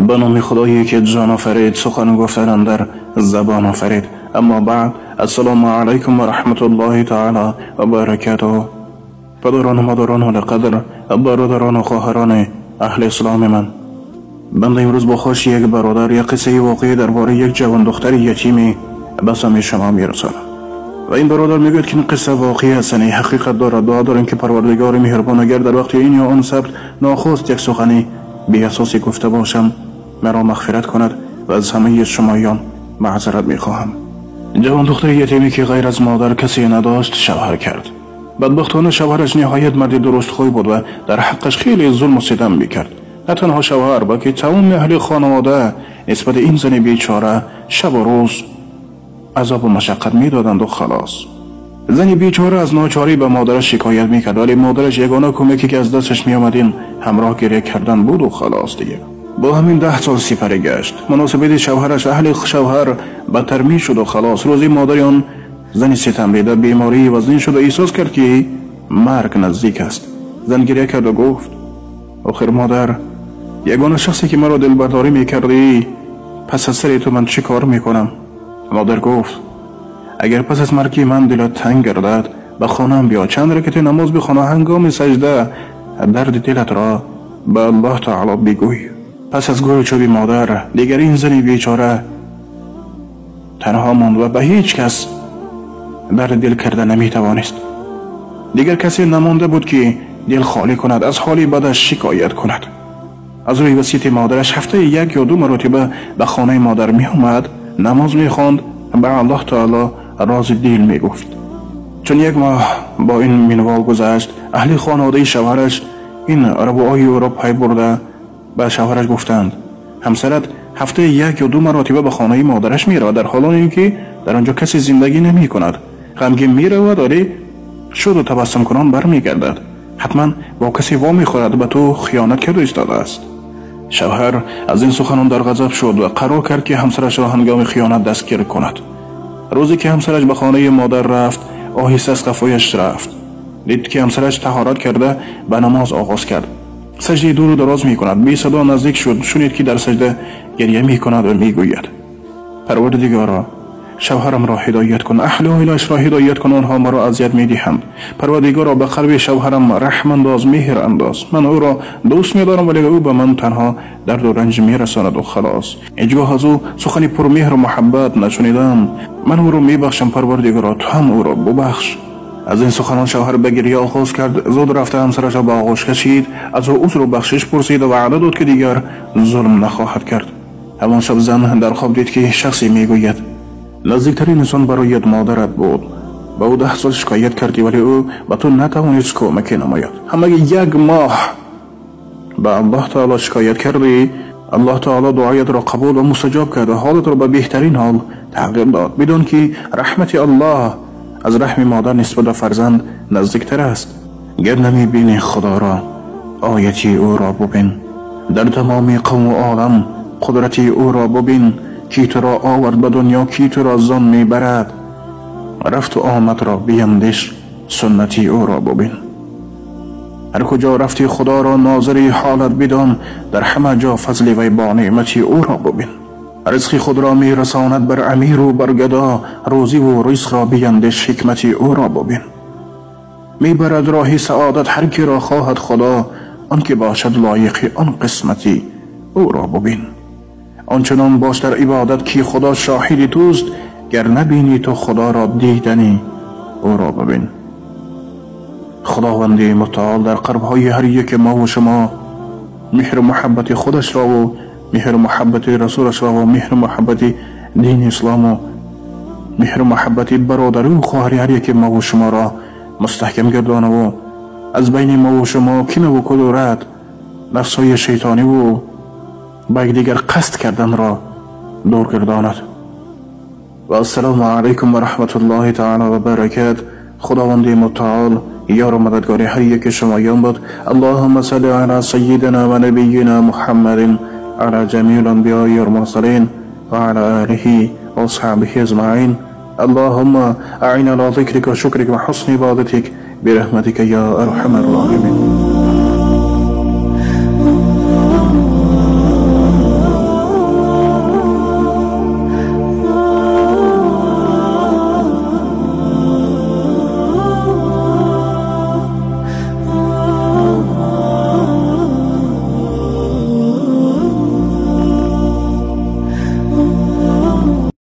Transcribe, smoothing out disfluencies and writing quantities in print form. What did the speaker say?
به نام خدایی که جان آفرید، سخن گفتن در زبان آفرید. اما بعد، السلام علیکم و رحمت الله تعالی و برکاته. پدران و مادران و قدر، برادران و خواهران اهل اسلام من، بنده امروز با خوش یک برادر یک قصه واقعی درباره یک جوان دختر یتیمی به سمع شما میرسانم و این برادر میگوید که این قصه واقعی است، یعنی حقیقت دارد. دعا داریم که پروردگار مهربان اگر در وقت این یا آن ثبت ناخواست یک سخنی بی اساسی گفته باشم مرا مغفرت کند و از همه شمایان معذرت میخواهم. جوان دختر یتیمی که غیر از مادر کسی نداشت شوهر کرد. بدبختانه شوهرش نهایت مرد درست خوی بود و در حقش خیلی ظلم و ستم میکرد. نه تنها شوهر بلکه تمام اهل خانواده نسبت این زن بیچاره شب و روز عذاب و مشقت میدادند و خلاص. زن بیچاره از ناچاری به مادرش شکایت میکرد، ولی مادرش یگانه کمکی که از دستش میآمد این همراه گریه کردن بود و خلاص دیگه. با همین 10 سال سپری گشت. مناسبت شوهرش اهل شوهر بدتر میشد و خلاص. روزی مادر آن زن ستم دیده بیماری وزنین شد و احساس کرد که مرگ نزدیک است. زن گریه کرد و گفت: آخر مادر، یگانه شخصی که مرا دلبرداری میکردی، پس از سر تو من چه کار میکنم؟ مادر گفت: اگر پس از مرگ من دلت تنگ گردد به خانه‌ام بیا، چند رکعت نماز بخوان و هنگام سجده درد دلت را به الله تعالی بگوی. پس از گور چوبی مادر دیگر این زن بیچاره تنها ماند و به هیچ کس درد دل کرده نمیتوانست. دیگر کسی نمانده بود که دل خالی کند، از حال بدش شکایت کند. از روی وصیت مادرش هفته 1 یا 2 مرتبه به خانه مادر می آمد، نماز می خواند، به الله تعالی راز دل می گفت. چون 1 ماه با این منوال گذشت، اهل خانواده شوهرش این روای او را پی برده به شوهرش گفتند: همسرت هفته 1 یا 2 مرتبه به خانه مادرش می رود، در حال اینکه در آنجا کسی زندگی نمی کند. غمگین می رود، ولی شد و تبسم کنان برمی گردد. حتما با کسی وا می خورد، به تو خیانت کرده ایستاده است. شوهر از این سخنان در غضب شد و قرار کرد که همسرش را هنگام خیانت دستگیر کند. روزی که همسرش به خانه مادر رفت، آهسته از قفایش رفت. دید که همسرش طهارت کرده به نماز آغاز کرد. سجده دور و دراز می کند. بی صدا نزدیک شد، شنید که در سجده گریه می کند و می گوید: پروردگارا، شوهرم را هدایت کن، اهل عائله‌اش را هدایت کن، آنها مرا اذیت میدهند. پروردگارا، به قلب شوهرم رحم انداز، مهر انداز. من او را دوست میدارم ولی او به من تنها درد و رنج میرساند و خلاص. هیچگاه از او سخنی پر مهر و محبت نشنیدم. من او را میبخشم پروردگارا، تو هم او را ببخش. از این سخنان شوهر به گریه آغاز کرد. زود رفته همسرش را به آغوش کشید، از او عذر و بخشش پرسید و وعده داد که دیگر ظلم نخواهد کرد. همان شب زن در خواب دید که شخصی میگوید: نزدیکترین انسان برایت مادرت بود، به او 10 سال شکایت کردی ولی او به تو نتوانست کمکی نماید. همه 1 ماه به الله تعالی شکایت کردی، الله تعالی دعایت را قبول و مستجاب کرد و حالت را به بهترین حال تغییر داد. بدون که رحمت الله از رحم مادر نسبت به فرزند نزدیکتر است. گر نمی بینی خدا را، آیتی او را ببین. در تمام قوم و عالم قدرتی او را ببین. کی تو را آورد به دنیا، کی تو را زان میبرد. رفت و آمد را بیندش، سنتی او را ببین. هر کجا رفتی خدا را ناظری حالت بدان، در همه جا فضل وی با نعمتی او را ببین. رزق خود را میرساند بر امیر و بر گدا، روزی و رزق را بیندش، حکمتی او را ببین. میبرد راهی سعادت هر کی را خواهد خدا، آن که باشد لایق آن قسمتی او را ببین. آنچنان باش در عبادت که خدا شاهد توست، گر نبینی تو خدا را دیدنی او را ببین. خداوند متعال در قلب‌های هر یک ما و شما مهر و محبت خودش را و مهر و محبت رسولش را و مهر و محبت دین اسلام و مهر و محبت برادری و خواهری هر یک ما و شما را مستحکم گردانه و از بین ما و شما کینه و کدورت، نفس‌های شیطانی و با یکدیگر قصد کردن را دور گرداند. و السلام علیکم و رحمت الله تعالی و برکات. خداوند متعال یار و مددگار هر یک شمایان بود. اللهم صل علی سیدنا و نبینا محمد علی جمیع الانبیاء والمرسلین و علی آله و اصحابه اجمعین. اللهم اعنا على ذکرک و شکرک و حسن عبادتک برحمتک یا ارحم الراحمین.